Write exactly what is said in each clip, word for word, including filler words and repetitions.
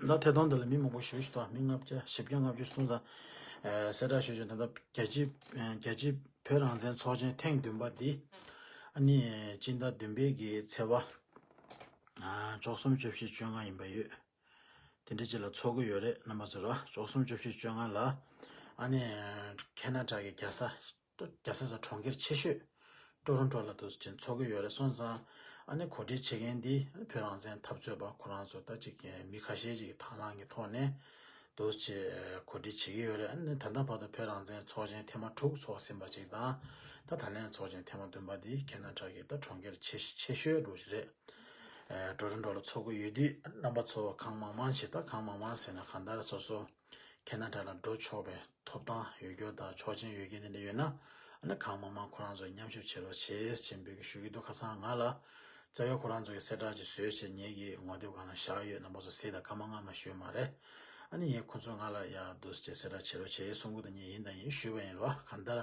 ད་ཐད་གཏོང་འདི་ལ་མི་མང་པོ་ཞེ་པོ་ཞིག་འདུག་མི་ལྔ་བརྒྱ་བཞི་བརྒྱ་ལྔ་བཅུ་སོང་ཙང་། གསལ་བསྒྲགས་ཞུ་ཆོག་ད་ལྟ་རྒྱལ་སྤྱི་རྒྱལ་སྤྱི་བོད་རང་བཙན་ཚོགས་ཆེན་ཐེངས་བདུན་པ་འདི་ཨ་ནི་སྤྱི་ཟླ་བདུན་པའི་གི་ཚེས་པ་བཅུ་གསུམ་བཅུ་བཞི་བཅོ་ལྔ་ཡིན་པ་ཡོད། དེ་འདྲ་ཅིག་ལ་ཚོགས་ཀྱི་ཡོད་རེད། རྣམ་པ་ཚོ་ར་བཅུ་གསུམ་བཅུ་བཞི་བཅོ་ལྔ་ལ་ཨ་ནི་ཁེ་ན་ཌ་གི་རྒྱལ་ས་རྒྱལ་ས་ས་གྲོང་ཁྱེར་ཆེ་ཤོས་ཊོ་རོན་ཊོ་ལ་དུ་ཅིག་ཚོགས་ཀྱི་ཡོད་རེད། སོང་ཙང་ཨ་ནི་གོ་སྒྲིག་བྱེད་མཁན་འདི་བོད་རང་བཙན་འཐབ་རྩོད་པ་ཁོ་རང་ཚོ་ད་ཅིག་མི་ཁ་ཤས་ཅིག་དང་བླངས་ཀྱི་ཐོག་ནས་དུ་ཅིག་གོ་སྒྲིག་བྱེད་ཀྱི་ཡོད་རེད། ཨ་ནི་ད་ལྟ་བར་དུ་བོད་རང་བཙན་ཚོགས་ཆེན་ཐེངས་མ་དྲུག་ཚོགས་ཟིན་པ་ཅིག་དང་ད་ད་ལན་ཚོགས་ཆེན་ཐེངས་མ་བདུན་པ་འདི་ཁེ་ན་ཌ་གི་ད་གྲོང་ཁྱེར་ཆེ་ཆེ་ཤོས་རུ་རེད། ཨ་ཊོ་རོན་ཊོ་ལ་ཚོགས་ཀྱི་ཡོད་དུས་རྣམ་པ་ཚོ་གང་མང་མང་ཞིག་ད་གང་མང་མང་ཟེར་ན་གང་ལྟར་སོ་སོ་ཁེ་ན་ཌ་ལ་འགྲོ་ཆོག་པའི་ཐོབ་ཐང་ཡོད་རྒྱུ་དང་ཆོག་མཆན་ཡོད་མཁན་དེ་འདྲ་ཡོད་ན་ཨ་ནི་གང་མང་མང་ཁོ་རང་ཚོ་མཉམ་ཞུགས་བྱེད་རོགས་བྱེད་ཅེས་འབོད་སྐུལ་ཞུ་གི་འདུག་ཁ་སང་ང་ལ་རྩ་བའི་ཁོ་རང་ཚོ་གི་གསལ་བསྒྲགས་ཅིག་བཟོས་བྱས་ངེད་ཀྱི་ངོ་དེབ་སྒང་ལ་བཞག་ཡོད། རྣམ་པ་ཚོ་གཟིགས་དང་། སྐར་མ་ལྔ་མ་ཞུས་མ་རེད། ཨ་ནི་ངས་ཁོ་ཚོ་ང་ལ་ཡ་འདུག་ཅེས་གསལ་བསྒྲགས་བྱེད་རོགས་བྱེད་གསུང་གི་འདུག་ངས་ཡིན་དང་ཡིན་ཞུས་པ་ཡིན་རོགས། གང་ལྟར་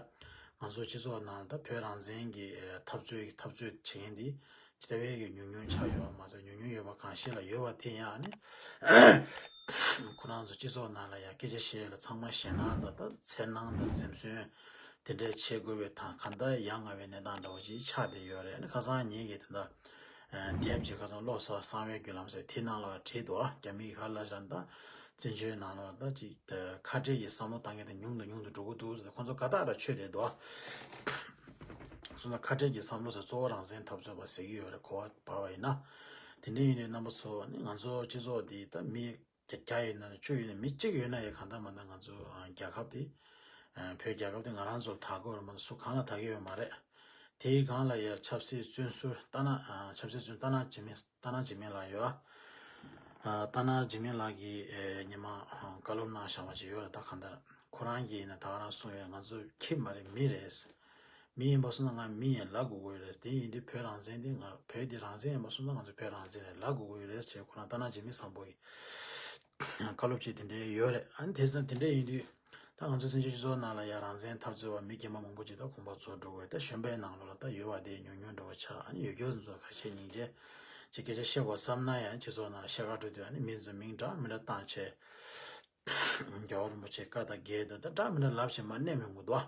ང་ཚོ་སྤྱི་ཚོགས་ནང་ད་བོད་རང་བཙན་གྱི་འཐབ་རྩོད་ཀྱི་འཐབ་རྩོད་བྱེད་མཁན་འདི་ཇི་ལྟ་བའི་གི་ཉུང་ཉུང་ཆགས་ཡོད་པ་མ་ཟད་ཉུང་ཉུང་ཡོད་པ་གང་ཤེས་ལ་ཡོད་པ་དེ་ཡང་ནི་ཁོ་རང་ཚོ་སྤྱི་ཚོགས་ནང་ལ་ཡང་སྐད་ཆ་བཤད་ལ་ཚང་མ་ཞེད་སྣང་དང་ད་འཚེར་སྣང་དང་འཛེམ་ཟོན་དེ་འདྲས་བྱེད་དགོས་པའི་དང་གང་ལྟར་ཡ་ང་བའི་གནས་སྟངས་འདྲ་བོ་ཅིག་ཆགས་བསྡད་ཡོད་རེད། ནི་ཁ་སང་ཉིན་གྱི་དེ་འདྲ་དེབ་ཅིག་ཁ་སང་བློ་གསར་གསང་བའི་བརྒྱུད་ལམ་ཟེར་དེའི་ནང་ལ་བྲིས་འདུག་རྒྱ་མི་གི་ཧ་ལ་ཤ་ད་བཙན་བྱོལ་ནང་ལ་ད་ཅིག་ཁ་བྲལ་གྱི་བསམ་བློ་བཏང་མཁན་དེ་ཉུང་དུ་ཉུང་དུ་འགྲོ་གི་འདུག་ཟེར་ཁོང་ཚོ་དགའ་ཐག་ར་ཆོད་བསྡད་འདུག་སོང་ཙང་ཁ་བྲལ་གྱི་བསམ་བློ་ཟེར་གཙོ་བོ་རང་བཙན་འཐབ་རྩོད་པ་ཟེར་གྱི་ཡོད་རེད། གོ་བ་བར་བ་ཡིན་ན། དེ་འདྲ་ཡིན་དུས་རྣམ་པ་ཚོ་ནི་ང་ཚོ་སྤྱི་ཚོགས་འདི་ད་མི་བརྒྱ་ཡོད་ན་བཅུ་ཡོད་ན་མི་གཅིག་ཡོད་ན་ཡང་གང་ལྟར་མ་ལྟར་ང་ཚོ་རྒྱལ་ཁབ་འདི་བོད་རྒྱལ་ཁབ་འདི་ང་རང་ཚོ་ལ་དག་གི་ཡོད་རེད་མ་གཏོགས་སུ་གང་ལ་དག་གི་ཡོད་མ་རེད། དེའི་སྒང་ལ་ཡང་ཆབ་སྲིད་བཙོན་ཟུར་ལྟ་ན་ཆབ་སྲིད་བཙོན་ལྟ་ན་འཇིགས་མེད་ལྟ་ན་འཇིགས་མེད་ལགས་ཡོད། ལྟ་ན་འཇིགས་མེད་ལགས་ཀྱིས་ཉི་མ་བཀའ་སློབ་གནང་བཞག་པ་ཅིག་ཡོད་རེད། ད་གང་ལྟར་ཁོ་རང་གིས་ཡིན་ན་ད་ག་རང་གསུངས་ཡོད། ང་ཚོ་ཁྱི་མ་རེད་མི་རེད། མི་ཡིན་པ་སོང་ན་ང་མི་ཡིན་ལབ་དགོས་ཀྱི་ཡོད་རེད། དེ་ཡིན་དུས་བོད་རང་བཙན་དེ་ང་བོད་དེ་རང་བཙན་ཡིན་པ་སོང་ན་ང་ཚོ་བོད་རང་བཙན་རེད་ལབ་དགོས་ཀྱི་ཡོད་རེད་ཅེས་ཁོ་རང་ལྟ་ན་འཇིགས་མེད་བཟང་པོ་གིས་བཀའ་སློབ་ཅིག་དེ་འདྲའི་ཡོད་རེད། ཨ་ནི་དེ་ཙང་དེ་འདྲ་ཡིན་དུས་ད་ང་ཚོ་བཙན་བྱོལ་སྤྱི་ཚོགས་ནང་ལ་ཡང་རང་བཙན་འཐབ་རྩོད་པ་མི་རྒན་པ་མང་པོ་ཅིག་ད་གོམ་པ་རྫོགས་འགྲོ་གི་རེད། ད་གཞོན་པའི་ནང་ལོགས་ལ་ད་ཡོད་པ་དེ་ཉུང་ཉུང་འདྲ་བོ་ཆགས། ཨ་ནི་ཡོད་རྒྱུ་ཚོ་ཁ་ཤས་སྙིང་རྗེ་ཅིག་སྐད་ཆ་བཤད་དགོས་བསམ་ན་ཡང་སྤྱི་ཚོགས་ནང་ལ་བཤད་ག་འགྲོ་དུས་ཨ་ནི་མི་ཚོ་མིང་འདྲ་མི་འདྲ་བཏང་བྱས། རྒྱལ་བ་རིན་པོ་ཆེ་བཀའ་དང་འགལ་ད་ད་འདྲ་མི་འདྲ་ལབ་བྱས་མ་གནས་མི་འོང་འདུག་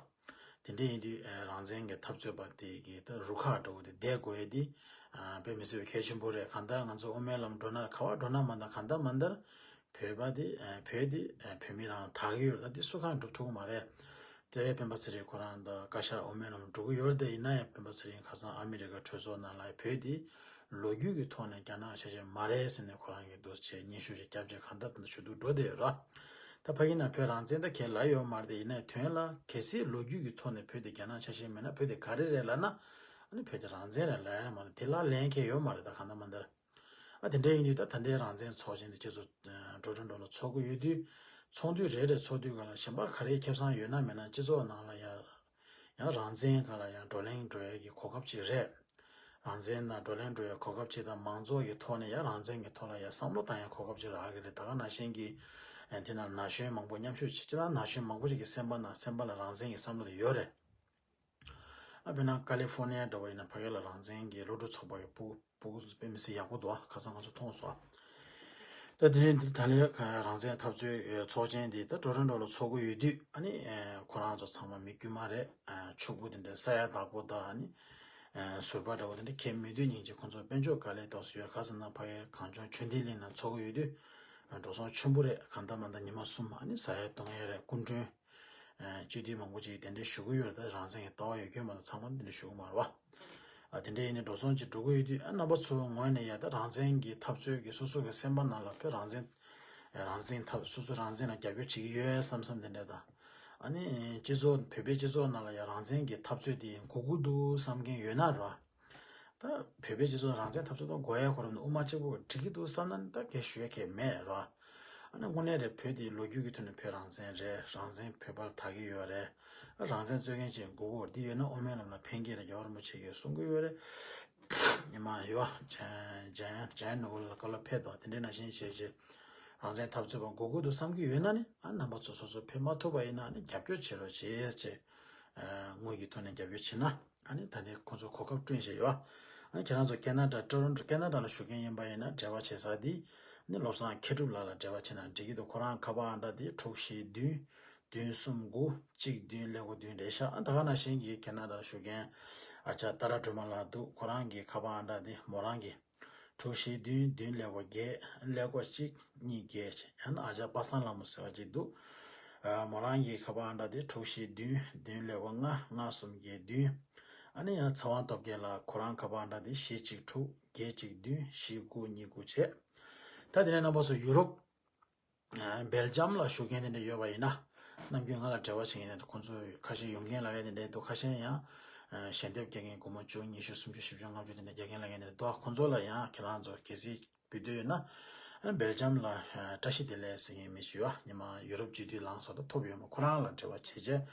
དེ་འདྲ་ཡིན་དུས་རང་བཙན་གྱི་འཐབ་རྩོད་པ་དེ་གི་ད་རུ་ཁག་འདྲ་བོ་དེ་བསྡད་དགོས་ཡས་དེ་དཔེ་མི་སྲིད་པའི་གལ་ཆེན་པོ་རེད། གང་ལྟར་ང་ཚོ་དབུ་མའི་ལམ་འགྲོ་ན་ག་བ་འགྲོ་ན་མ་ད་གང་ལྟར་མ་ལྟར་བོད་པ་དེ་བོད་དེ་བོད་མི་རང་ལ་དག་གི་ཡོད་ད་དེ་སུ་གང་སྒྲུབ་ཐུབ་ཀྱི་མ་རེད། དེ་བས་སྤེན་པ་ཚེ་རིང་ཁོ་རང་ད་བཀའ་ཤག་དབུ་མའི་ལམ་འགྲོ་གི་ཡོད་རེད། དེ་ཡིན་ན་ཡང་སྤེན་པ་ཚེ་རིང་ཁ་སང་ཨ་མི་རི་ཀ་གྲོས་ཚོགས་ནང་ལ་བོད་དེ་ལོ་རྒྱུས་ཀྱི་ཐོག་ནས་རྒྱ་ནག་ཆ་ཤས་མ་རེད་ཟེར་ནས་ཁོ་རང་གི་འདུག་ཅེས་སྙན་ཞུ་ཞིག་བརྒྱབ་རྗེས་གང་ལྟར་ད་ལྟ་ཞུ་གཏུག་འགྲོ་བསྡད་ཡོད་ར། ད་ཕ་གི་ན་བོད་རང་བཙན་ད་གས་ལ་ཡོད་མ་རེད། དེ་ཡིན་ནའི་དོན་ལ་གལ་སྲིད་ལོ་རྒྱུས་ཀྱི་ཐོག་ནས་བོད་དེ་རྒྱ་ནག་ཆ་ཤས་མེད་ན་བོད་དེ་ག་རེ་རེད་ལབ་ན་ཨ་ནི་བོད་དེ་རང་བཙན་རེད་ལབ་ཡ་མ་གཏོགས་དེ་ལ་ལན་གས་ཡོད་མ་རེད། ད་གང་ལྟར་མ་ལྟར་ཨ་དེ་འདྲ་ཡིན་དུས་ད་ད་ལྟའི་རང་བཙན་ཚོགས་ཆེན་དེ་ཁྱེད་ཚོ་འགྲོ་གྲོན་འགྲོ་ལ་ཚོགས་ཀྱི་ཡོད་དུས་ཚོགས་དུས་རེ་རེ་ཚོགས་དུས་ག་ལ་གཞན་པ་ག་རེ་ཁེ་བཟང་ཡོད་ན་མེད་ན་སྤྱི་ཚོགས་ནང་ལ་ཡ་ཡང་རང་བཙན་སྒང་ལ་ཡང་བགྲོ་གླེང་འགྲོ་ཡས་ཀྱི་གོ་སྐབས་ཅིག་རེད། རང་བཙན་ནང་བགྲོ་གླེང་འགྲོ་ཡས་གོ་སྐབས་ཅིག་དང་མང་ཚོགས་ཀྱི་ཐོག་ནས་ཡང་རང་བཙན་གྱི་ཐོག་ལ་ཡང་བསམ་བློ་བཏང་ཡས་གོ་སྐབས་ཅིག་རག་གི་རེད། ད་ག་ནང་བཞིན་གྱི་དེ་ནང་ན་གཞོན་མང་པོ་མཉམ་ཞུགས་བྱེད་ཅི་ལ་ན་གཞོན་མང་པོ་ཅིག་གི་སེམས་པ་ནང་སེམས་པ་ལ་རང་བཙན་གྱི་བསམ་བློ་དེ་ཡོད་རེད། ཨ་དཔེར་ན་ཀ་ལི་ཧྥོར་ནི་ཡ་འདྲ་བོ་ཡིན་ན་ཕ་གི་ལ་རང་བཙན་གྱི་སློབ་ཕྲུག་ཚོགས་པ་ཡི་སྤུ་སྤུ་གུ་ཚོ་དཔེ་མི་སྲིད་ཡག་པོ་འདུག་ཁ་སང་ང་ཚོ་མཐོང་སོང་། ད་དེ་རིང་འདི་ད་ལན་རང་བཙན་འཐབ་རྩོད་ཚོགས་ཆེན་འདི་ད་ཊོ་རོན་ཊོ་ལ་ཚོགས་ཀྱི་ཡོད་དུས་ཨ་ནི་ཁོ་རང་ཚོ་ཚང་མ་མི་དཀྱུས་མ་རེད། ཕྱུག་པོ་དེ་འདྲ་ས་ཡ་བདག་པོ་དང་ཨ་ནི་ཟུར་པ་འདྲ་བོ་དེ་འདྲ་ཁྱད་མི་འདུག་སྙིང་རྗེ། ཁོ་ཚོ་དཔལ་འབྱོར་དཀའ་ལས་ཏོག་ཙམ་ཡོད། ག་ཟེར་ན་ཕ་གིའི་གངས་ལྗོངས་ཆོས་ལྡན་གླིང་ནང་ཚོགས་ཀྱི་ཡོད་དུས་འགྲོ་སོང་ཆེན་པོ་རེད། གང་ལྟར་མ་ལྟར་ཉི་མ་གསུམ་ཨ་ནི་ས་ཡ་སྟོང་ཡ་རེད། སྐུ་མགྲོན། སྤྱི་འཐུས་མང་པོ་ཅིག་གདན་འདྲེན་ཞུ་གི་ཡོད་རེད། ད་རང་བཙན་གྱི་ལྟ་བ་ཡོད་མཁན་མ་གཏོགས་ཚང་མ་གདན་འདྲེན་ཞུ་གི་མ་རེད་བ། ཨ་དེ་འདྲ་ཡིན་ནའི་འགྲོ་སོང་ཅིག་འགྲོ་གི་ཡོད་དུས་ཨ་རྣམ་པ་ཚོའི་ངོས་ནས་ཡ་ད་རང་བཙན་གྱི་འཐབ་རྩོད་ཀྱི་སོ་སོ་གི་སེམས་པ་ནང་ལ་བོད་རང་བཙན་རང་བཙན་འཐབ་སོ་སོ་རང་བཙན་ལ་རྒྱབ་སྐྱོར་བྱེད་ཀྱི་ཡོད་བསམ་བསམ་དེ་འདྲ་དང་། ཨ་ནི་སྤྱི་ཚོགས་བོད་པའི་སྤྱི་ཚོགས་ནང་ལ་ཡ་རང་བཙན་གྱི་འཐབ་རྩོད་དེ་འགོར་གྱི་འདུག་བསམ་མཁན་ཡོད་ན་ར། ད་བོད་པའི་སྤྱི་ཚོགས་རང་བཙན་འཐབ་རྩོད་དང་དགོས་ཡ་ཁོ་རང་ནི་དབུ་མ་གཅིག་པོ་འགྲིག་གི་འདུག་བསམ་ན་ནི་ད་གལ་ཞུ་ཡ་གལ་མེད་ར། ཨ་ནི་དངོས་གནས་རེད། བོད་འདི་ལོ་རྒྱུས་ཀྱི་ཐོག་ནས་བོད་རང་བཙན་རེད། རང་བཙན་བོད་པར་དར་གྱི་ཡོད་རེད། རང་བཙན་རྩོད་མཁན་ཅིག་དགོས་གོ་འདི་ཡོད་ན་དབུ་མའི་ལམ་ལ་ཕན་གྱི་རེད། རྒྱལ་བ་རིན་པོ་ཆེ་གིས་གསུང་གི་ཡོད་རེད། ཉི་མ་ཡོད་ཇན་ཇན་ཇན་ནོ་ལ་བཀའ་སློབ་ཕེབས་དང་དེ་འདྲའི་ནང་བཞིན་བྱས་རྗེས་རང་བཙན་འཐབ་རྩོད་པ་དགོས་ཀྱི་འདུག་བསམ་གྱི་ཡོད་ན་ནི་ཨ་རྣམ་པ་ཚོ་སོ་སོ་ཕེབས་མ་ཐུབ་པ་ཡིན་ན་ནི་རྒྱབ་སྐྱོར་བྱེད་རོགས་བྱེད་ཅེས། དངུལ་གྱི་ཐོག་ནས་རྒྱབ་སྐྱོར་བྱེད་ན་ཨ་ནི་ད་ནི་ཁོང་ཚོ་གོ་སྐབས་བསྐྲུན་བཞིན་ཡོད། ཨ་ནི་ཁྱེད་རང་ཚོ་ཁེ་ན་ཌ་ཊོ་རོན་ཊོ་ཁེ་ན་ཌ་ལ་བཞུགས་མཁན་ཡིན་པ་ཡིན་ན་འབྲེལ་བ་བྱེད་ས་འདི་ ནི་བློ་བཟང་མཁས་གྲུབ་ལགས་ལ་འབྲེལ་བ་བྱས་ན་འགྲིག་གི་འདུག་ཁོ་རང་ཁ་པར་ཨང་གྲངས་དེ་དྲུག་བཞི་བདུན་བདུན་གསུམ་དགུ་གཅིག་བདུན་ཀླད་ཀོར་བདུན་རེད་ཤག་ཨ་ད་ག་ནང་བཞིན་གྱི་ཁེ་ན་ཌ་ལ་བཞུགས་མཁན་ཨ་ཅག་ཏཱ་ར་སྒྲོལ་མ་ལགས་འདུག་ཁོ་རང་གི་ཁ་པར་ཨང་གྲངས་དེ་མོ་རང་གི་དྲུག་བཞི་བདུན་བདུན་ཀླད་ཀོར་བརྒྱད་ཀླད་ཀོར་གཅིག་གཉིས་བརྒྱད། ཡང་ན་ཨ་ཅག་པ་སངས་ལྷ་མོ་ཟེར་བ་ཅིག་འདུག་ཨ་མོ་རང་གི་ཁ་པར་ཨང་གྲངས་དེ་དྲུག་བཞི་བདུན་བདུན་ཀླད་ཀོར་ལྔ་ལྔ་གསུམ་བརྒྱད་བདུན། ཨ་ནི་ཡང་ཚེ་དབང་སྟོབས་རྒྱལ་ལགས་ཁོ་རང་ཁ་པར་ཨང་གྲངས་དེ་བཞི་གཅིག་དྲུག་བརྒྱད་གཅིག་བདུན་བཞི་དགུ་གཉིས་དགུ་བྱས། ད་དེ་ནས་རྣམ་པ་ཚོ་ཡུ་རོབ། ཨ་སྦེལ་ཇམ་ལ་བཞུགས་མཁན་དེ་འདྲ་ཡོད་པ་ཡིན་ན། ནམ་རྒྱུན་ང་ལ་འབྲེལ་བ་བྱེད་མཁན་དེ་ཁོང་ཚོ་ཁ་ཤས་ཡོང་མཁན་ལབ་ཡ་དེ་འདྲ་འདུག་ཁ་ཤས་ཡང་ཨ་ཞལ་འདེབས་རྒྱག་མཁན་སྒོར་མོ་བཅུ་ཉི་ཤུ་སུམ་ཅུ་བཞི་བཅུ་ལྔ་བཅུ་དེ་འདྲ་རྒྱག་མཁན་ལབ་མཁན་དེ་འདྲ་འདུག་ཁོང་ཚོ་ལ་ཡང་ཁྱེད་རང་ཚོ་གལ་སྲིད་འབུལ་འདོད་ཡོད་ན། ཨ་སྦེལ་ཇམ་ལ་ཨ་བཀྲ་ཤིས་བདེ་ལེགས་ཟེར་མཁན་མི་ཞིག་ཡོད། ཉི་མ་ཡུ་རོབ་སྤྱི་འཐུས་ལངས་སོང་ད་ཐོབ་ཡོད་མ། ཁོ་རང་ལ་འབྲེལ་བ་བྱེད་བྱས།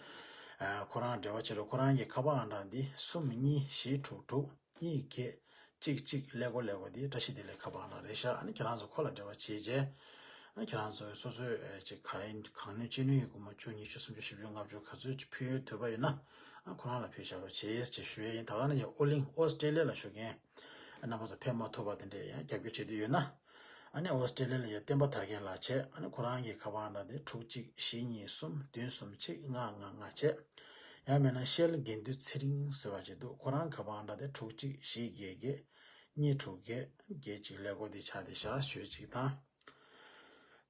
ཨ་ཁོ་རང་འབྲེལ་བ་བྱེད་རོགས། ཁོ་རང་གི་ཁ་པར་ཨང་གྲངས་འདི་གསུམ་གཉིས་བཞི་དྲུག་དྲུག་གཉིས་བརྒྱད་གཅིག་གཅིག་ཀླད་ཀོར་ཀླད་ཀོར་འདི་བཀྲ་ཤིས་བདེ་ལེགས་ཁ་པར་ཨང་གྲངས་རེད་ཤག་ཨ་ནི་ཁྱེད་རང་ཚོ་ཁོ་ལ་འབྲེལ་བ་བྱེད་བྱས། ཨ་ཁྱེད་རང་ཚོ་སོ་སོའི་ཨ་ཅིག་ག་ཡིན་གང་ནུས་ཅི་ནུས་ཡོད་སྒོར་མོ་བཅུ་ཉི་ཤུ་སུམ་ཅུ་བཞི་བཅུ་ལྔ་བཅུ་ག་ཚོད་ཅིག་ཕུལ་འདོད་པ་ཡོད་ན། ཨ་ཁོ་རང་ལ་ཕུལ་བཞག་རོགས་བྱེད་ཅེས་ཞུ་ཡས་ཡིན། ད་ག་ནས་ཡང་ཨོ་གླིང་ཨོ་སི་ཀྲེ་ལི་ཡ་ལ་བཞུགས་མཁན་རྣམ་པ་ཚོ་ཕེབས་མ་ཐུབ་པ་དེ་འདྲས་ཡང་རྒྱབ་སྐྱོར་བྱེད་འདོད་ཡོད་ན། ཨ་ནི་ཨོ་སི་ཀྲེ་ལི་ཡ་ལ་ཡ་བསྟན་པ་དར་རྒྱས་ལགས་བྱས། ཨ་ནི་ཁོ་རང་གི་ཁ་པར་ཨང་གྲངས་དེ་དྲུག་གཅིག་བཞི་གཉིས་གསུམ་བདུན་གསུམ་གཅིག་ལྔ་ལྔ་ལྔ་བྱས། ཡང་མིན་ན་ཤེལ་དགེ་འདུན་ཚེ་རིང་ཟེར་བ་ཅིག་འདུག་ཁོ་རང་ཁ་པར་ཨང་གྲངས་དེ་དྲུག་གཅིག་བཞི་བརྒྱད་བརྒྱད་གཉིས་དྲུག་བརྒྱད་བརྒྱད་གཅིག་ཀླད་ཀོར་དེ་ཆགས་བསྡད་ཤག་ཞུས་ཅིག་དང་།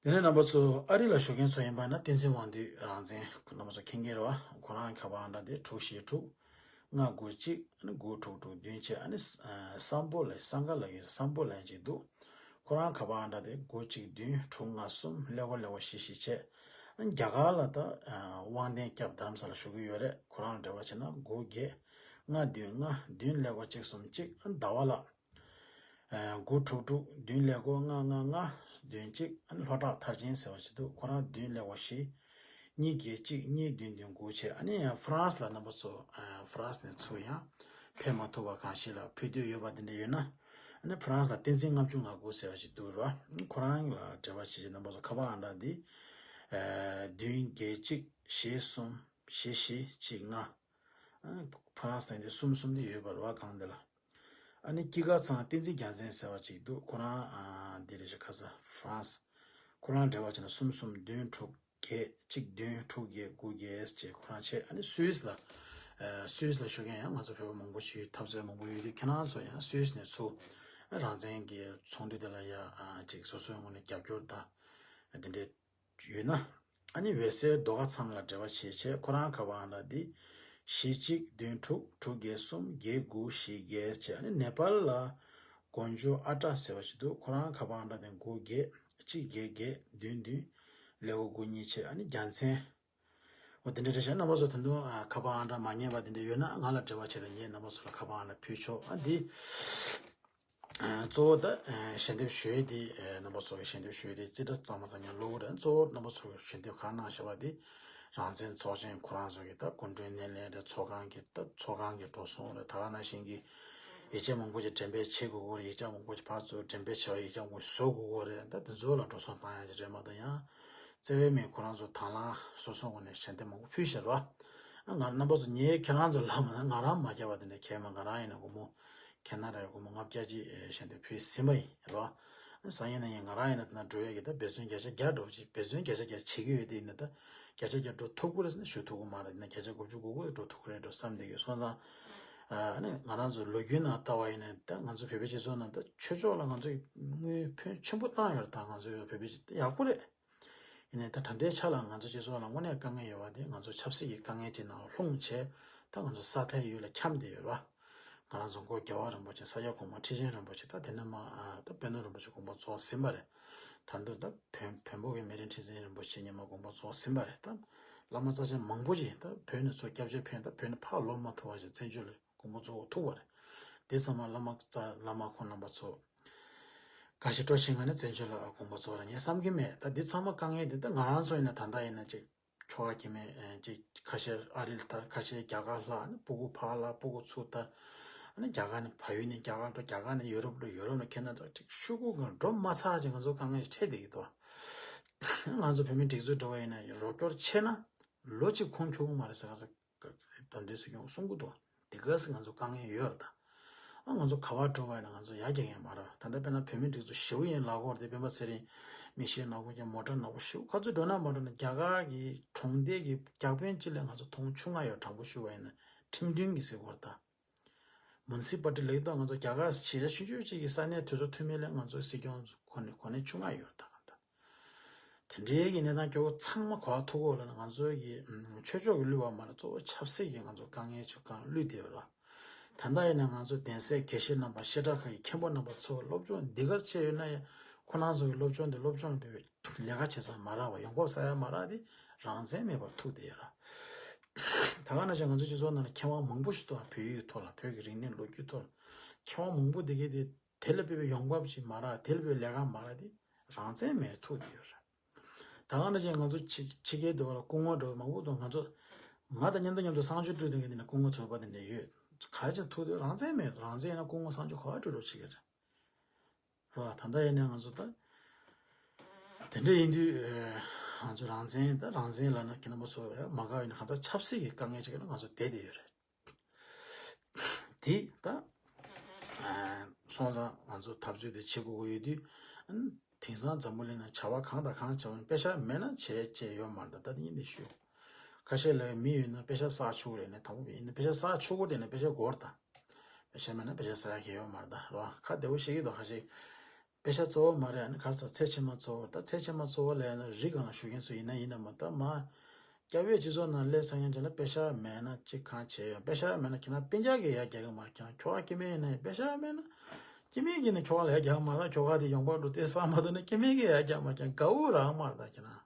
དེ་ནས་རྣམ་པ་ཚོ་ཨ་རི་ལ་བཞུགས་མཁན་ཚོ་ཡིན་པ་ན་བསྟན་འཛིན་དབང་འདུས་རང་བཙན་ཁོ་རྣམ་པ་ཚོ་མཁྱེན་གྱི་རེད་བ། ཁོ་རང་ཁ་པར་ཨང་གྲངས་དེ་དྲུག་བཞི་དྲུག་ལྔ་དགུ་གཅིག་དགུ་དྲུག་དྲུག་བདུན་བྱས། ཨ་ནི་སམ་བྷོ་ལ་སང་ག་ལ་ཡོད་སམ་བྷོ་ལ་ཡང་ཅིག་འདུག་ཁོ་རང་ཁ་པར་ཨང་གྲངས་དེ་དགུ་གཅིག་བདུན་དྲུག་ལྔ་གསུམ་ཀླད་ཀོར་ཀླད་ཀོར་བཞི་བཞི་བྱས། ཨ་ནི་རྒྱ་གར་ལ་ད་དབང་ལྡན་སྐྱབས་རྡ་རམ་ས་ལ་བཞུགས་ཀྱི་ཡོད་རེད། ཁོ་རང་ལ་འབྲེལ་བ་བྱས་ན་དགུ་བརྒྱད་ལྔ་བདུན་ལྔ་བདུན་ཀླད་ཀོར་གཅིག་གསུམ་གཅིག་ཨ་ནི་ཟླ་བ་ལགས། དགུ་དྲུག་དྲུག་བདུན་ཀླད་ཀོར་ལྔ་ལྔ་ལྔ་བདུན་གཅིག་ཨ་ནི་ལྷོ་བྲག་མཐར་ཕྱིན་ཟེར་བ་ཞིག་འདུག་ཁོ་རང་བདུན་ཀླད་ཀོར་བཞི་གཉིས་བརྒྱད་གཅིག་གཉིས་བདུན་བདུན་དགུ་བྱས། ཨ་ནི་ཡང་ཧྥ་རན་སི་ལ་རྣམ་པ་ཚོ་ཧྥ་རན་སི་ནས་ཚུར་ཡང་ཕེབས་མ་ཐུབ་པ་གང་ཞིག་ལ་ཕེབས་འདོད་ཡོད་པ་དེ་འདྲ་ཡོད་ན། ཨ་ནི་ཧྥ་རན་སི་ལ་བསྟན་འཛིན་ལྔ་བཅུ་ང་དགུ་ཟེར་བ་ཞིག་འདུག་ར། ཁོ་རང་ལ་འབྲེལ་བ་བྱེད་ཀྱི་རྣམ་པ་ཚོ་ཁ་པར་ཨང་གྲངས་འདི་བདུན་བརྒྱད་གཅིག་བཞི་གསུམ་བཞི་བཞི་གཅིག་ལྔ། ཧྥ་རན་སི་དང་འདི་གསུམ་གསུམ་འདི་ཡོད་པ་རེད་བ་སྒང་འདི་ལ། ཨ་ནི་སྐྱིད་དགའ་ཚང་བསྟན་འཛིན་རྒྱལ་མཚན་ཟེར་བ་ཅིག་འདུག་ཁོ་རང་ཨ་འདི་རེད་ཤག་ཁ་ས་ཧྥ་རན་སི། ཁོ་རང་འབྲེལ་བ་བྱས་ན་གསུམ་གསུམ་བདུན་དྲུག་བརྒྱད་གཅིག་བདུན་དྲུག་བརྒྱད་དགུ་བརྒྱད་ཅེས་ཁོ་རང་བྱས། ཨ་ནི་སུད་སི་ལ་ཨ་སུད་སི་ལ་བཞུགས་མཁན་ཡང་ང་ཚོ་བོད་པ་མང་པོ་ཞིག་འཐབ་རྩོད་མང་པོ་ཡོད་དུས་ཁྱེད་རང་ཚོ་ཡང་སུད་སི་ནས་ཚུར་རང་བཙན་གྱི་ཚོགས་འདུ་དེ་ལ་ཡ་ཨ་ཅིག་སོ་སོའི་ངོས་ནས་རྒྱབ་སྐྱོར་དང་འདི་འདྲའི་ཡོད་ན། ཨ་ནི་འོད་གསལ་རྡོ་ཁ་ཚང་ལ་འབྲེལ་བ་བྱེད་ཆེད་ཁོ་རང་ཁ་པར་ཨང་གྲངས་འདི་བཞི་གཅིག་བདུན་དྲུག་དྲུག་བརྒྱད་གསུམ་བརྒྱད་དགུ་བཞི་བརྒྱད་བྱས། ཨ་ནི་ནེ་པཱལ་ལ་དགོན་མཆོག་ཨ་ཏྲ་ཟེར་བ་ཞིག་འདུག་ཁོ་རང་ཁ་པར་ཨང་གྲངས་འདི་དགུ་བརྒྱད་གཅིག་བརྒྱད་བརྒྱད་བདུན་བདུན་ཀླད་ཀོར་དགུ་གཉིས་བྱས། ཨ་ནི་རྒྱལ་མཚན། འོ་དེ་འདྲ་འདྲ་བྱས་རྣམ་པ་ཚོ་ད་དུང་ཨ་ཁ་པར་ཨང་གྲངས་མ་རྙེད་པ་དེ་འདྲ་ཡོད་ན་ང་ལ་འབྲེལ་བ་བྱས་ཏེ་ངས་རྣམ་པ་ཚོ་ལ་ཁ་པར་ཨང་གྲངས་ཕུལ་ཆོག་ཨ་འདི། གཙོ་བོ་ད་ཞལ་འདེབས་ཞུ་ཡས་དེ་རྣམ་པ་ཚོ་གི་ཞལ་འདེབས་ཞུ་ཡས་དེ་རྩིས་ཁྲ་གཙང་མ་གཙང་རྐྱང་ཀློག་གི་རེད། གཙོ་བོ་རྣམ་པ་ཚོ་གི་ཞལ་འདེབས་གང་གནང་བཞག་པ་དེ་རང་བཙན་ཚོགས་ཆེན་ཁོ་རང་ཚོ་གི་ད་སྐུ་མགྲོན་སྣེ་ལེན་རེད། ཚོགས་ཁང་གི་ད་ཚོགས་ཁང་གི་འགྲོ་སོང་རེད། ད་ག་ནང་བཞིན་གྱི་ཡིག་ཆ་མང་པོ་ཅིག་འགྲེམས་སྤེལ་བྱེད་དགོས་ཀྱི་རེད། ཡིག་ཆ་མང་པོ་ཅིག་ཕར་ཚུར་འགྲེམས་སྤེལ་བྱས་པ་ཡིག་ཆ་མང་པོ་བཟོ་དགོས་ཀྱི་རེད། ད་དེ་ཚོ་ལ་འགྲོ་སོང་བཏང་ཡ་ཅིག་རེད་མ་གཏོགས་ཡང་བརྩེ་བའི་མིང་ཁོ་རང་ཚོ་དང་བླངས་སོ་སོ་ངོས་ནས་ཞལ་འདེབས་མང་པོ་ཕུལ་བཞག་རེད་བ། ང་རྣམ་པ་ཚོ་ངས་ཁྱེད་རང་ཚོ་ལབ་མ་ང་རང་མ་རྒྱབ་པ་དེ་འདྲ་གལ་མ། ང་རང་ཡིན་ན་སྒོར་མོ་ཁེ་ན་ཌ་ཡི་སྒོར་མོ་ལྔ་བརྒྱ་ཅིག་ཞལ་འདེབས་ཕུལ་ཟིན་པ་ཡིན་རོ། སང་ཉིན་གནངས་ཉིན་ང་རང་ཡིན་ན་དེ་ན་འགྲོ་ཡས་ཀྱི་ད་འབད་བརྩོན་བརྒྱ་ཆ་བརྒྱ་འགྲོ་ཅིག་འབད་བརྩོན་བརྒྱ་ཆ་བརྒྱ་བྱེད་ཀྱི་ཡོད་དེ་ཡིན་ན་ད་བརྒྱ་ཆ་བརྒྱ་འགྲོ་ཐུབ་ཀྱི་རེད་ཟེར་ན་ཞུ་ཐུབ་ཀྱི་མ་རེད། ཡིན་ན་བརྒྱ་ཆ་དགུ་བཅུ་གོ་དགུ་འགྲོ་ཐུབ་ཀྱི་རེད་འགྲོ་བསམ་བསྡད་ཀྱི་སོང་ཙང་། ཨ་ནི་ང་རང་ཚོ་ལོ་རྒྱུས་ནང་ལྟ་བ་ཡིན་ན་ད་ང་ཚོ་བོད་པའི་སྤྱི་ཚོགས་ནང་ད་ཆོས་ཕྱོགས་ལ་ང་ཚོས་དངུལ་ཕོན་ཆེན་པོ་བཏང་ཡོད་རེད། ད་ང་ཚོ་བོད་པའི་སྤྱི་ཚོགས་ཡག་པོ་རེད། ཡིན་ནའི་ད་ད་ལྟའི་ཆ་ལ་ང་ཚོ་སྤྱི་ཚོགས་ལ་དངོས་གནས་དཀའ་ངལ་ཡོད་པ་དེ་ང་ཚོ་ཆབ་སྲིད་ཀྱི་དཀའ་ངལ་ཅིག་ནང་ལྷུང་བྱས་ད་ང་ཚོ་ས་མཐའི་ཡུལ་ལ་འཁྱམས་བསྡད་ཡོད་རེད་བ། ང་རང་ཚོ་མགོ་རྒྱལ་བ་རིན་པོ་ཆེ་ས་སྐྱ་གོང་མ་ཁྲི་ཆེན་རིན་པོ་ཆེ་ད་དེ་ནས་མ་ད་པད་ནོར་རིན་པོ་ཆེ་དགོངས་པ་རྫོགས་ཟིན་པ་རེད། ད་དུང་ད་བོན་བོན་པོ་གི་མེ་རི་ཁྲི་འཛིན་རིན་པོ་ཆེ་ཉི་མ་དགོངས་པ་རྫོགས་ཟིན་པ་རེད། ད་བླ་མ་རྩ་ཆེན་མང་པོ་ཞིག་ད་བོད་ནས་ཚུར་སྐྱབས་བཅོལ་ཕེབས་ད་བོད་ནས་ཕར་ལོག་མ་ཐུབ་པ་ཞིག་བཙན་བྱོལ་ལ་དགོངས་པ་རྫོགས་ཐུབ་པ་རེད། དེ་ཚང་མ་བླ་མ་རྩ་བླ་མ་ཁོང་རྣམ་པ་ཚོ་དགའ་ཞིང་སྤྲོ་ཞིང་ངང་ནས་བཙན་བྱོལ་ལ་དགོངས་པ་རྫོགས་རེད་ངས་བསམ་གྱི་མེད། ད་འདི་ཚང་མ་དཀའ་ངལ་འདི་ད་ང་རང་ཚོ་ཡིན་ན་ད་ལྟ་ཡིན་ན་ཅིག་ཁྱོ་ག་སྐྱེ་དམན་ཅིག་ཁ་ཤས་ཨ་རི་ལ་ཐར། ཁ་ཤས་རྒྱ་གར་ལྷག་ནི་སྤུ་གུ་ཕར་ལྷག་སྤུ་གུ་ཚུར་ཐར། ཨ་ནི་རྒྱ་གར་ནས་བལ་ཡུལ་ནས་རྒྱ་གར་འགྲོ། རྒྱ་གར་ནས་ཡུ་རོབ་འགྲོ། ཡུ་རོབ་ནས་ཁེ་ན་ཌ་ཅིག་ཤོག་གུ་གང་འགྲོ་མ་ཚར་ཅིག་ང་ཚོ་དཀའ་ངལ་ཞིག་འཕྲད་བསྡད་ཀྱི་འདུག་ང་ཚོ་བོད་མིའི་སྒྲིག་འཛུགས་འགྲོ་བ་ཡིན་ན་རོགས་སྐྱོར་ཆེ་ན་ལོ་གཅིག་ཁོང་ཁྱོ་གུ་མ་རེད་ཟེར་ག་ཟེར། དོན་དུ་སྲིད་སྐྱོང་གསུང་གི་འདུག་དེ་ག་སྲིད་ང་ཚོ་དཀའ་ངལ་ཡོད་རེད་ད། ཨ་ང་ཚོ་ག་པར་འགྲོ་བ་ཡིན་ན་ང་ཚོ་ཡར་རྒྱག་མཁན་མ་རེད། ད་ལྟ་དཔེར་ན་བོད་མི་སྒྲིག་འཛུགས་ཞེ་པོ་ཡིན་ལབ་དགོས་རེད་དེ། སྤེན་པ་ཚེ་རིང་མི་ཤེས་ནག་པོ་རྒྱག་མོ་ཊ་ནག་པོ་ཞེ་པོ་ག་ཚོད་འགྲོ་ན་མ་འགྲོ་ན་རྒྱ་གར་གྱི་གྲོང་སྡེ་གི་རྒྱག་དཔོན་གཅིག་ལ་ང་ཚོ་ཐོང་ཆུང་ང་ཡོད། དྲང་པོ་ཞུ་བ་ཡིན་ན་ཁྲིམས་མཐུན་གྱི་ཟེར་དགོས་རེད་ད། མུན་སི་པལ་ཊི་ལབ་ཀྱི་འདུག་ང་ཚོ་རྒྱ་གར་ཆེ་ཆུང་ཆུང་གཅིག་གི་ས་གནས་དེ་ཚོ་འཐུས་མི་ལ་ང་ཚོ་སྲིད་སྐྱོང་གོ་གནས་གོ་གནས་ཆུང་ང་ཡོད་ད་ག་ད། དེ་འདྲའི་གི་གནས་སྟངས་སྐྱོ་བོ་ཚང་མ་གོ་བ་ཐུག་གོ་ལ་ང་ཚོ་གི་ཆོས་ཕྱོགས་ཀྱི་བསླུས་པ་མ་རེད། གཙོ་བོ་ཆབ་སྲིད་ཀྱི་ང་ཚོ་དཀའ་ངལ་ཆེ་གང་བསླུས་བསྡད་ཡོད་ར། ད་ལྟ་ཡིན་ན་ང་ཚོ་གདན་སའི་དགེ་བཤེས་རྣམ་པ་བཤད་གྲྭ་ཁག་གི་མཁན་པོ་རྣམ་པ་ཚོ་སློབ་སྦྱོང་འདི་ག་བྱས་ཡོད་ན་ཡང་ཁོ་རང་ཚོ་གི་སློབ་སྦྱོང་འདི་སློབ་སྦྱོང་དེ་ལས་ཀ་བྱེད་ས་མ་རག་པ་ཡོང་འབབ་ས་ཡ་མ་རག་དེ་རང་བཙན་མེད་པར་ཐུག་བསྡད་ཡོད་ར། ད་ག་ནང་བཞིན་ང་ཚོ་སྤྱི་ཚོགས་ནང་ལ་མཁས་དབང་མང་པོ་ཞིག་འདུག་བོད་ཡིག་ཐོག་ལ་བོད་ཀྱི་རིག་གནས་ལོ་རྒྱུས་ཐོག་ལ་མཁས་དབང་མང་པོ་དེ་གས་དེ་དེ་ལ་དཔེ་པའི་ཡོང་འབབ་ཅིག་མ་རག་དེ་ལ་དཔེ་ལས་ཀ་མ་རག་དེ་རང་བཙན་མེད་ཐུག་བསྡད་ཡོད་ར། ད་ག་ནང་བཞིན་ང་ཚོ་ཕྱི་ཕྱི་རྒྱལ་དུ་བ་ལ་སྐུ་ངོ་འགྲོ་བ་མང་པོ་འདུག་ང་ཚོ་ང་དང་མཉམ་དུ་མཉམ་དུ་གསང་སྤྱོད་བཀྲུས་དང་གི་དེ་ནས་སྐུ་ངོ་ཚོགས་པ་དེ་འདྲ་ཡོད། ག་ཅིག་ཐུག་དུས་རང་བཙན་མེད། རང་བཙན་ཡིན་ན་སྐུ་ངོ་གསང་སྤྱོད་ག་པར་བཀྲུ་རོགས་བྱེད་ཀྱི་རེད། རེད་བ། ད་ལྟ་ཡིན་ན་ང་ཚོ་ད་དེ་འདྲ་ཡིན་དུས་ང་ཚོ་རང་བཙན་ད་རང་བཙན་ལབ་ན་ཁྱེད་རྣམ་པ་ཚོ་མ་དགའ་བས་ན་གང་ཟག་ཆབ་སྲིད་ཀྱི་དཀའ་ངལ་ཅིག་ལ་ང་ཚོ་བསྡད་བསྡད་ཡོད་རེད། དེ་ད་སོང་ཙང་ང་ཚོ་འཐབ་རྩོད་དེ་བྱེད་དགོས་ཀྱི་ཡོད་དུས། དེང་སང་འཛམ་བུ་གླིང་ན་བྱ་བ་གང་དང་གང་བྱ་བ་ནི་པེ་ཤ་མེད་ན་བྱས་བྱས་ཡོད་མ་རེད། ད་ད་ཡིན་དེ་ཞུ། ཁ་ཤས་ལ་མི་ཡོད་ན་པེ་ཤ་བསགས་ཆོག་གི་རེད་ནས་དང་པོ་ཡིན་ན་པེ་ཤ་བསགས་ཆོག་གི་རེད་ནས་པེ་ཤ་སྒོར་དང་། པེ་ཤ་མེད་ན་པེ་ཤ་བསགས་ཡ་གི་ཡོད་མ་རེད་ད་རོ། ཁ་བདེ་བོ་ཤེས་ཀྱི་འདུག་ཁ་ཤས། པེ་ཤ་གཙོ་བོ་མ་རེད། ཨ་ནི་ག་རེ་ཟེར་ཚེ་ཕྱི་མ་གཙོ་བོ་རེད། ད་ཚེ་ཕྱི་མ་གཙོ་བོ་ལས་ན་རི་སྒང་ལ་བཞུགས་མཁན་ཚོ་ཡིན་ན་ཡིན་ན་མ་ད་མ། སྐྱ་བོས་སྤྱི་ཚོགས་ནང་སླེབས་ཚར་མཁན་ཅིག་ལ་པེ་ཤ་མེད་ན་ཅི་གང་བྱས་ཡོད། པེ་ཤ་མེད་ན་ཁྱེད་རང་སྤུན་ཀྱག་གིས་ཡར་རྒྱག་གི་མ་རེད། ཁྱེད་རང་ཁྱོ་ག་སྐྱེ་དམན་ཡིན་ན་ཡང་པེ་ཤ་མེད་ན་སྐྱེ་དམན་གྱིས་ནི་ཁྱོ་ག་ལ་ཡར་རྒྱག་མ་རེད། ཁྱོ་ག་དེ་ཡོང་འབབ་འགྲོ་དེ་བསགས་མ་ཐུབ་ན་སྐྱེ་དམན་གྱིས་ཡར་རྒྱག་མ་རྒྱག་དགའ་བོ་རང་མ་རེད་ད་ཁྱེད་རང་།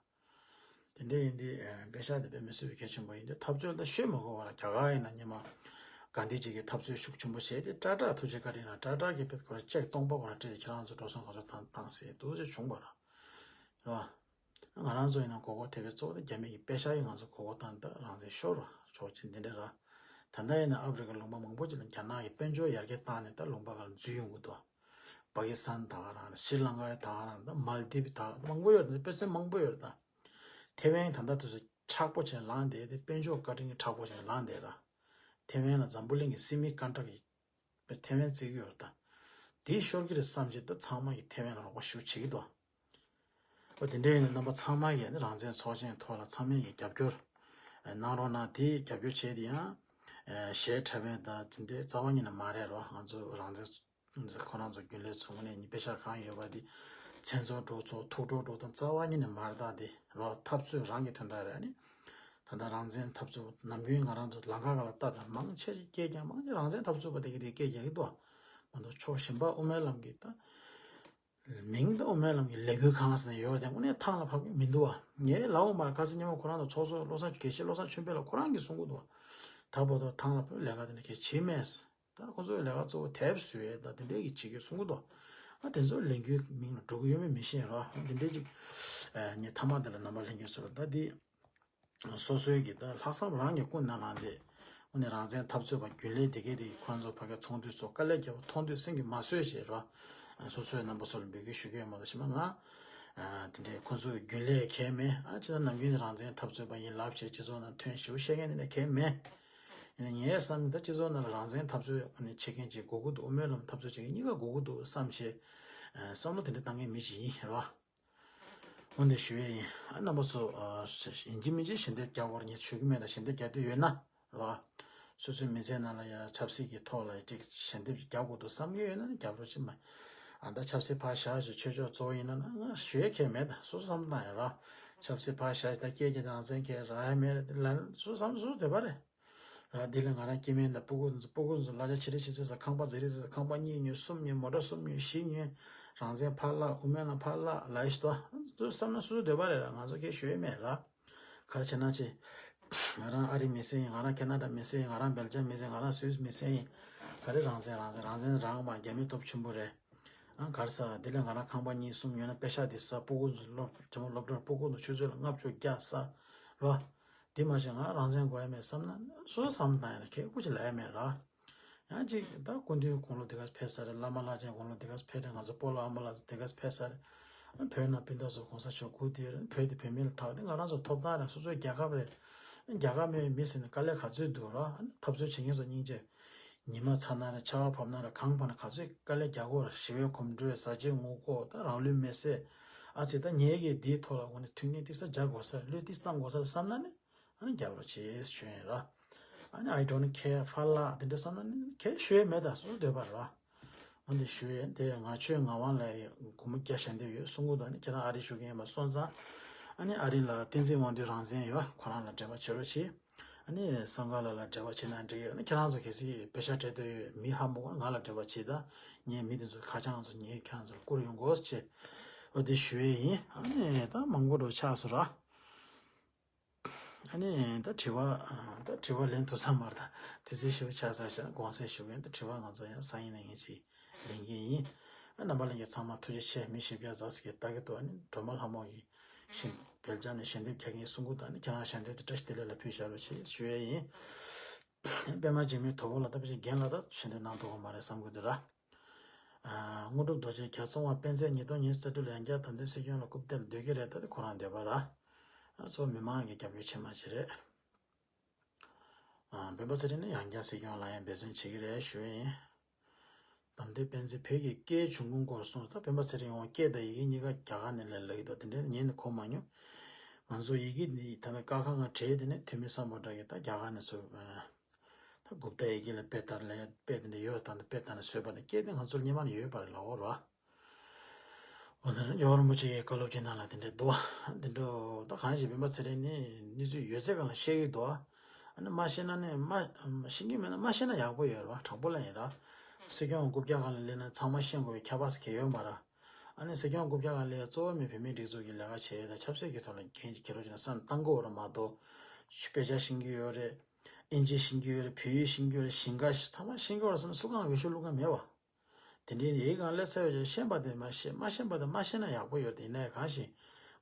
དེ་འདྲ་ཡིན་དུས་པེ་ཤ་དེ་དཔེ་མི་སྲིད་པའི་གལ་ཆེན་པོ་ཡིན་དུས་འཐབ་རྩོད་ལ་ཤོད་མ་དགོས་པ་ལ་རྒྱ་གར་ཡིན་ན་སྔོན་མ་གྷན་དྷི་ཇི་གིས་འཐབ་རྩོད་ཤུགས་ཆེན་པོ་བྱས་ཏེ་ཊ་ཊ་ཐུགས་རྗེ་བཀའ་དྲིན་ལ་ཊ་ཊ་གིས་དཔེ་ཁོ་ར་ཅེག་སྟོང་པ་ཁོ་ར་སྤྲད་དེ་ཁྱེད་རང་ཚོ་འགྲོ་སོང་ག་ཚོད་བཏང་བཏང་ཟེར་འདུག་ཅེས་བྱུང་བ་ར། རེད་བ། ང་རང་ཚོ་ཡིན་ན་མགོ་སྐོར་ཐེབས་པའི་གཙོ་བོ་དེ་རྒྱ་མི་གི་པེ་ཤ་ཡིས་ང་ཚོ་མགོ་སྐོར་བཏང་སྟེ་རང་བཙན་ཤོར་ར་ཆོག་ཅིག་འདི་འདྲ་ར། ད་ལྟ་ཡིན་ན་ཨབ་རི་ཀ་ལུང་པ་མང་པོ་ཅིག་ལ་རྒྱ་ནག་གིས་དཔལ་འབྱོར་ཡར་རྒྱས་བཏང་ནས་ད་ལུང་པ་ཁག་ལ་འཛུལ་ཡོང་གི་འདུག་པ་ཀི་སི་ཐན་ད་ག་རང་རེད། ཤྲི་ལང་ཀ་ད་ག་རང་རེད། མལ་དིབ་ད་ག་མང་པོ་ཡོད་རེད། དཔེ་མཚོན་མང་པོ་ཡོད་རེད་ད། ཐེ་ཝན་ད་ལྟ་དུས་སུ་མཁྲེགས་པོ་བྱས་ལངས་བསྡད་དེ་དཔལ་འབྱོར་བཀའ་དྲིན་གྱིས་མཁྲེགས་པོ་བྱས་ལངས་བསྡད་ར། ཐེ་ཝན་ལ་འཛམ་བུ་གླིང་གི་སྲིད་མི་ཀན་ཊེག་གི་ཐེ་ཝན་བརྩི་གི་ཡོད་རེད་ད། དེ་ཤོར་གི་རེད་བསམ་བྱས་ད་ཚང་མ་གིས་ཐེ་ཝན་ལ་རོགས་པ་ཞེ་པོ་བྱེད་ཀྱི་འདུག་འོ་དེ་འདྲ་ཡིན་ན་རྣམ་པ་ཚང་མ་གིས་ནི་རང་བཙན་ཚོགས་ཆེན་ཐོག་ལ་ཚང་མས་ཀྱི་རྒྱབ་སྐྱོར་གནང་རོགས་གནང་། དེ་རྒྱབ་སྐྱོར་བྱས་དེ་ཡང་གཞས་འཁྲབ་མཁན་དང་དེ་འདྲའི་རྩ་བ་ཉིད་ནས་མ་རེད་རོ། ང་ཚོ་རང་བཙན་ཁོ་རང་ཚོ་རྒྱུན་ལས་ཚོ་དངོས་གནས་ཉིད་པེ་ཤ་གང་ཡོད་པ་དེ་མཚན་ཚོགས་གྲོས་ཚོགས་ཐུགས་སྤྲོ་གྲོས་དང་རྩ་བ་ཉིད་ནས་མ་རེད་ད། དེ་རོ་འཐབ་རྩོད་རང་གི་དོན་དག་རེད། ཨ་ནི་ད་ལྟ་རང་བཙན་འཐབ་རྩོད་ནམ་རྒྱུན་ང་རང་ཚོ་ལམ་ཁ་སྒང་ལ་ལྟ་དང་མང་ཆེ་ཞིག་སྐད་རྒྱག་མང་ཆེ་རང་བཙན་འཐབ་རྩོད་པ་དེ་གི་དེ་སྐད་རྒྱག་གི་འདུག་ང་ཚོ་ཕྱོགས་ཞེན་པ་དབུ་མའི་ལམ་གྱི་ད་མིང་ད་དབུ་མའི་ལམ་གྱི་ལས་འགུལ་ཁང་ཟེར་ནས་ཡོད་རེད་དེ་དངོས་གནས་ཐང་ལ་བབས་ཀྱི་མི་འདུག་བ། ངས་ལབ་འོང་མར་ཁ་སང་ཉིན་མོ་ཁོ་རང་ཚོ་ཚོགས་གཙོ་བློ་བཟང་དགེ་བཤེས་བློ་བཟང་ཆོས་འཕེལ་ལགས་ཁོ་རང་གིས་གསུང་གི་འདུག་བ། ད་བར་དུ་ཐང་ལ་བབས་ལས་ཀ་དེ་འདྲ་གས་བྱེད་མེད། ད་ཁོ་ཚོའི་ལས་ཀ་གཙོ་བོ་དེབ་བཟོ་ཡས་ད་དེ་འདྲའི་གི་བྱེད་ཀྱི་གསུང་གི་འདུག་ཨ་དེ་ཚོ་ལས་འགུལ་མིང་ལ་འགྲོ་གི་ཡོད་མེད་མི་ཤེས་ར། དེ་འདྲའི་ཅིག་ངས་མཐའ་མ་དེ་ལ་རྣམ་པ་ལྷན་རྒྱས་ཚོ་ལ་ད་འདི་སོ་སོའི་གི་ད་ལྷག་བསམ་རང་གི་ཀུན་ནས་བསླངས་ཏེ་དངོས་གནས་རང་བཙན་འཐབ་རྩོད་པ་རྒྱུན་ལས་དེ་གས་དེ་ཁོ་རང་ཚོ་ཕ་གིར་ཚོགས་འདུ་ཚོགས་དཀའ་ལས་བརྒྱབ་པ་མཐོང་དུས་སེམས་ཀྱི་མ་བཟོད་བྱས་ར། སོ་སོའི་རྣམ་པ་ཚོ་ལ་འབོད་སྐུལ་ཞུ་གི་ཡོད་མ་གཏོགས་ཕྱི་མ་ང་དེ་འདྲའི་ཁོ་ཚོའི་རྒྱུན་ལས་གལ་མེད། ཨ་ཅི་ད་ནམ་རྒྱུན་ནས་རང་བཙན་འཐབ་རྩོད་པ་ཡིན་ལབ་བྱས་སྤྱི་ཚོགས་ནང་ཐོན་ཞེ་པོ་བཤད་མཁན་དེ་འདྲ་གལ་མེད། ཡིན་ན་ངའི་བསམ་ད་སྤྱི་ཚོགས་ནང་ལ་རང་བཙན་འཐབ་རྩོད་ནི་བྱེད་མཁན་ཅིག་དགོས་ཀྱི་འདུག་དབུ་མའི་ལམ་འཐབ་རྩོད་བྱེད་མཁན་གཉིས་ཀ་དགོས་ཀྱི་འདུག་བསམ་བྱས། བསམ་བློ་དེ་འདྲ་བཏང་མཁན་མི་ཅིག་ཡིན་རེད་བ། འོན་ཏེ་ཞུ་ཡས་ཡིན། རྣམ་པ་ཚོ་ཡིན་གཅིག་མིན་གཅིག་ཞལ་འདེབས་རྒྱག་དགོས་རེད། ངས་ཞུ་གི་མེད་ད། ཞལ་འདེབས་རྒྱག་འདོད་ཡོད་ན་རེད་བ། སོ་སོའི་མི་ཚེ་ནང་ལ་ཡ་ཆབ་སྲིད་ཀྱི་ཐོག་ལ་ཡ་ཅིག་ཞལ་འདེབས་རྒྱག་དགོས་འདུག་བསམ་གྱི་ཡོད་ན་ནི་རྒྱབ་རོགས་བྱེད་མ། ཨ་ད་ཆབ་སྲིད་ཕར་བཞག་ཞེས་ཆོས་ཕྱོགས་གཙོ་བོ་ཡིན་ན་ན་ང་ཞུ་ཡས་ཁྱད་མེད་ད། སོ་སོ་བསམ་བློ་བཏང་ཡ་རེད་བ། ཆབ་སྲིད་ཕར་བཞག་ཞེས་ད་སྐད་ཀྱི་རང་བཙན་ཁྱེད་རང་ཡ་མེད་ལ་སོ་སོ་བསམ་བློ་སོ་སོ་འདོད་པ་རེད། ར་འདི་ལ་ང་རང་སྐྱེ་དམན་དང་སྤུ་གུ་ཚོ་སྤུ་གུ་ཚོ་གླ་ཆ་ཆེ་རེ་ཆེ་ཚོད་ས་ཁང་པ་ཟེ་རེ་ཟེ་ས་ཁང་པ་གཉིས་ཉོས་གསུམ་ཉོས་མོ་ཊ་གསུམ་ཉོས་བཞི་ཉོས། རང་བཙན་ཕར་བརླག་དབུ་མའི་ལམ་ཕར་བརླག་ལབ་ཤི་ཏོ། བསམ་ན་སོ་སོ་འདོད་པ་རེད་ར། ང་ཚོ་ཁྱེད་ཞུ་ཡས་མེད་ར། ག་རེ་བྱས་ན་ཆེ། ང་རང་ཨ་རི་མི་སེར་ཡིན། ང་རང་ཁེ་ན་ཌ་མི་སེར་ཡིན། ང་རང་སྦེལ་ཇམ་མི་སེར་ཡིན། ང་རང་སུད་སི་མི་སེར་ཡིན། ག་རེ་རང་བཙན་རང་བཙན་རང་བཙན་རང་མ་རྒྱ་མི་སྟོབས་ཆེན་པོ་རེད། ཨང་གར་ས་དེ་ལས་ང་རང་ཁང་པ་གཉིས་གསུམ་ཡོད་ན་པེ་ཤ་དེ་ས་སྤུ་གུ་ཚོ་སློབ་ཇོ་མོ་སློབ་གྲྭར་སྤུ་གུ་ཚོ་ཆུ་ཚོད་ལ་ལྔ་བཅུ་བརྒྱ་ས་རོ། དེ་མ་ཤེས་ང་རང་བཙན་དགོས་ཡ་མེད་བསམ་ན་སོ་སོ་བསམ་བཏང་ཡ་ན་ཁྱེད་སྐུ་མཁྱེན་ལབ་ཡ་མེད་ར། ཡང་ཅིག་ད་སྐུ་མདུན་དགུང་ལོ་དེ་ག་ཕེབས་ས་རེད། བླ་མ་ལྷ་ཆེན་དགུང་ལོ་དེ་ག་ཕེབས་རེད། ང་ཚོ་སྤོ་ལོ་ཨ་མ་ལགས་ཚོ་དེ་ག་ཕེབས་ས་རེད། བོད་ནང་སྤུན་ཟླ་ཚོ་གོང་ས་མཆོག་སྐུ་དེ་རེད། བོད་དེ་བོད་མི་ལ་ཐོབ་དེ་ང་རང་ཚོ་ཐོབ་ཐང་རེད། སོ་སོའི་རྒྱལ་ཁབ་རེད། རྒྱལ་ཁབ་མེད་མི་ཟེར་ན་དཀའ་ལས་ག་ཚོད་འདུག་ར། འཐབ་རྩོད་བྱེད་མཁན་ཚོ་སྙིང་རྗེ། ཉི་མ་ཚ་ན་རེད། ཆར་པ་བབས་ན་རེད། གངས་བབས་ན་ག་ཚོད་དཀའ་ལས་རྒྱག་དགོས་རེད། ཞི་བའི་གོམ་བགྲོད། ཟ་བཅས་ངོ་ལྐོག་ད་རང་ལུས་མེར་སྲེག་ཨ་ཙི་ད་ངེད་ཀྱིས་འདིའི་ཐོག་ལ་འོ་ནི་མཐུན་རྐྱེན་ཏིག་ཙ་སྦྱར་དགོས་ས་རེད། བློས་ཏིག་ཙ་བཏང་དགོས་ས་རེད་བསམ་ན་ནི་ཨ་ནི་རྒྱབ་རོགས་བྱེད་ཞུ་ཡིན་ར། ཨ་ནི་I don't care ཧྥ་ལ་དེ་འདྲ་བསམ་ན་ནི་གལ་ཞུ་ཡས་མེད། ད་སོ་སོ་འདོད་པ་ར། འོན་ཏེ་ཞུ་ཡས་དེ་ང་ཆོས་ངག་དབང་ལ་སྒོར་མོ་བརྒྱ་ཞལ་འདེབས་ཡོད་གསུང་གི་འདུག་ཨ་ནི་ཁྱེད་རང་ཨ་རི་བཞུགས་མཁན་ཡིན་པ་སོང་ཙང་ཨ་ནི་ཨ་རི་ལ་བསྟན་འཛིན་དབང་འདུས་རང་བཙན་ཡོད། ཁོ་རང་ལ་འབྲེལ་བ་བྱེད་རོགས་བྱེད། ཨ་ནི་བསམ་དཀར་ལགས་ལ་འབྲེལ་བ་བྱེད་ན་འགྲིག་ཡོད། ཨ་ནི་ཁྱེད་རང་ཚོ་གལ་སྲིད་པེ་ཤ་སྤྲད་འདོད་ཡོད་མི་ཧ་མ་གོ་ང་ལ་འབྲེལ་བ་བྱེད་ད། ངས་མི་དེ་ཚོ་ཁ་བྱང་ཚོ་ངས་ཁྱེད་རང་ཚོར་བསྐུར་ཡོང་དགོས་ཟེར་བྱས། འོ་དེ་ཞུ་ཡས་ཡིན། ཨ་ནི་ད་མང་པོ་འགྲོ་ཆགས་སོང་ར། ཨ་ནི་ད་དྲི་བ་ད་དྲི་བ་ལེན་ཐུབ་ས་མ་རེད། ད་དུས་ཚོད་ཞིག་ཆགས་ས་ཞིག་དགོངས་སེལ་ཞུ་གི་ཡིན། ད་དྲི་བ་ང་ཚོ་ཡང་སང་ཉིན་གནངས་ཉིན་ཅིག་ལེན་གི་ཡིན། ཨ་རྣམ་པ་ལྷན་རྒྱས་ཚང་མ་ཐུགས་རྗེ་ཆེ། མི་བཞི་བརྒྱ་ཙམ་ཞིག་གིས་ལྟ་གི་འདུག་ཨ་ནི་སྒྲོལ་མ་ལྷ་མོ་གིས་ཤིང་བེལ་ཇམ་ནས་ཞལ་འདེབས་རྒྱག་གི་ཡིན་གསུང་གི་འདུག་ཨ་ནི་ཁྱེད་རང་ཞལ་འདེབས་དེ་བཀྲ་ཤིས་བདེ་ལེགས་ལ་ཕུལ་བཞག་རོགས་བྱེད་ཞུ་ཡས་ཡིན། པད་མ་འཇིགས་མེད་དོལ་པོ་ལ་ད་ཕལ་ཆེར་རྒན་ལགས་ད་ཞལ་འདེབས་གནང་ཐུབ་ཀྱི་མ་རེད་བསམ་གི་འདུག་ར། ཨ་དངོས་གྲུབ་རྡོ་རྗེ་རྒྱལ་ཚོང་བ་སྤེན་ཚེ་ཉིས་སྟོང་ཉི་ཤུ་རྩ་དྲུག་ལ་ཡང་བསྐྱར་དམ་ལྡན་སྲིད་སྐྱོང་ལ་རྐུབ་སྟེགས་ལ་སྡོད་ཀྱི་རེད། ད་དེ་ཁོ་རང་འདོད་པ་ར། ཨ་གཙོ་བོ་མི་མང་གི་རྒྱབ་སྐྱོར་ཆེན་མ་ཅིག་རེད། ཨ་སྤེན་པ་ཚེ་རིང་ནི་ཡང་བསྐྱར་སྲིད་སྐྱོང་ལ་ཡང་འབད་བརྩོན་བྱེད་ཀྱི་རེད་ཞུ་ཡས་ཡིན། དམ་ལྡན་སྤེན་ཚེ་བོད་ཀྱི་སྐད་འབྱུང་ཁུངས་སྐོར་གསུངས། ད་སྤེན་པ་ཚེ་རིང་འོང་སྐད་དང་ཡི་གེ་གཉིས་ཀ་རྒྱ་གར་ནས་ལས་སླ་གི་འདུག་དེ་འདྲའི་ངས་ནི་གོ་མ་མྱོང་། ང་ཚོ་ཡི་གེ་འདི་ད་ལྟ་ཀ་ཁ་ང་བྲིས་དེ་ནས་ཐོན་མི་སམ་བྷོ་ཊ་གིས་ད་རྒྱ་གར་ནས་ཚུར་ཨ་ད་གུབ་ཏ་ཡི་གེ་ལ་དཔེ་ལྟར་ལས་དཔེ་དེ་འདྲ་ཡོད་དང་དཔེ་ལྟར་ནས་བཟོས་པ་ནི་སྐད་དེ་ང་ཚོར་སྔོན་མ་ནས་ཡོད་པ་རེད་ལབ་འོ་ར། འོ་ད་ནི་རྒྱལ་བ་རིན་པོ་ཆེ་གི་བཀའ་སློབ་ཅིག་ནང་ལ་དེ་འདྲ་འདུག་བ། དེ་འདྲ་ད་གང་ཞིག་སྤེན་པ་ཚེ་རིང་ནི་གནས་ཚུལ་ཡོད་ཚད་སྒང་ལ་བཤད་ཀྱི་འདུག་བ། ཨ་ནི་མ་ཤེས་ན་ནི་མ་ཤེས་ཀྱི་མེད་ན་མ་ཤེས་ན་ཡག་པོ་ཡོད་རེད་བ། དྲང་པོ་ལ་ཡིན་ར། སྲིད་སྐྱོང་རྐུབ་བཀྱག་སྒང་ལ་སླེབས་ན་ཚང་མ་ཤེས་དགོས་པའི་ཁྱད་པར་ཟེར་གྱི་ཡོད་མ་རེད། ཨ་ནི་སྲིད་སྐྱོང་རྐུབ་བཀྱག་སྒང་ལ་སླེབས་གཙོ་བོ་མི་བོད་མིའི་སྒྲིག་འཛུགས་ཀྱི་ལས་ཀ་བྱེད་ཡས་དང་ཆབ་སྲིད་ཀྱི་ཐོག་ལ་འགན་ཅིག་འཁྱེར་རོགས་བྱས་ན་བསམ་བཏང་གི་ཡོད་རེད་མ་གཏོགས། དཔེ་ཆ་ཤེས་ཀྱི་ཡོད་རེད། དབྱིན་ཇི་ཤེས་ཀྱི་ཡོད་རེད། བོད་ཡིག་ཤེས་ཀྱི་ཡོད་རེད། ཞིང་ཁ་ཚང་མ་ཤེས་ཀྱི་ཡོད་རེད་བསམ་ན་སུ་གང་འོས་ཤོག་བླུག་མཁན་མེད་བ། དེ་འདྲའི་ཡི་གེ་སྒང་སླེབས་ཚར་བའི་རྗེས་ཤེས་པ་དེ་མ་ཤེས་མ་ཤེས་པ་དེ་མ་ཤེས་ན་ཡག་པོ་ཡོད་རེད། ཡིན་ནའི་གང་ཞིག་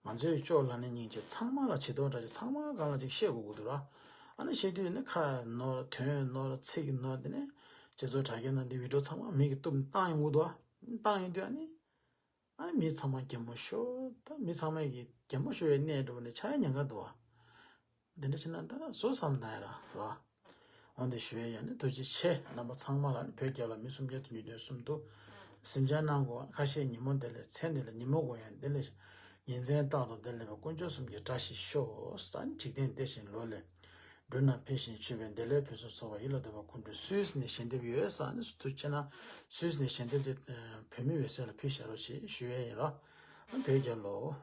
ང་ཚོའི་ཅོག་ལ་ནི་སྙིང་རྗེ་ཚང་མ་ལ་བྱེད་དོ་འདྲ་ཅིག་ཚང་མ་སྒང་ལ་ཅིག་ཤེས་དགོས་ཀྱི་འདུག་ར། ཨ་ནི་ཤེས་དུས་ནི་ཁ་ནོར་དོན་ནོར་ཚིག་ནོར་དེ་ནས་སྤྱི་ཚོགས་དྲ་རྒྱ་ནང་འདི་བི་ཌིའོ་ཚང་མ་མི་གི་གཏུབ་བཏང་ཡོང་གི་འདུག་བ། བཏང་ཡོང་དུས་ཨ་ནི་ཨ་ནི་མི་ཚང་མ་གད་མོ་ཤོར། ད་མི་ཚང་མ་གི་གད་མོ་ཤོར་བའི་གནས་འགྲོ་བ་ནི་ཆགས་ཡ་ཉེན་ཁ་འདུག་བ། འདི་འདྲ་བྱས་ན་ད་སོ་བསམ་ན་ཡ་ར་ར། འོན་ཏེ་ཞུ་ཡ་ཡ་ནི་ཐུགས་རྗེ་ཆེ། རྣམ་པ་ཚང་མ་ལ་ནི་བོད་རྒྱལ་ལ་མི་སུམ་བརྒྱ་བདུན་ཅུ་དོན་གསུམ་དུ་གཟིམ་འཇག་གནང་དགོས། ཁ་ཤས་ཉིན་མོ་བདེ་ལེགས་མཚན་བདེ་ལེགས་ཉིན་མོ་དགོས་ཡང་བདེ་ལེགས། ཉིན་མཚན་རྟག་ཏུ་བདེ་ལེགས་པའི་དཀོན་མཆོག་གསུམ་གྱི་བཀྲ་ཤིས་ཤོག་ཟེར་ནས་འཇིག་རྟེན་བདེ་ཞིང་ལོ་ལེགས། འབྲུ་རྣམས་འཕེལ་ཞིང་ཆུ་བས་བདེ་ལེགས་ཕུན་སུམ་ཚོགས་པ་ཡིད་ལ་འདོད་པ་ཀུན་འགྲུབ། སུད་སི་ནས་ཞལ་འདེབས་ཡོད་ཟེར་ནས་སུ་ཐུགས་ཆེ་ན་སུད་སི་ནས་ཞལ་འདེབས་དེ་བོད་མི་འོད་གསལ་ལ་ཕུལ་བཞག་རོགས་བྱེད་ཞུ་ཡས་ཡིན་ལ། བོད་རྒྱལ་ལོ།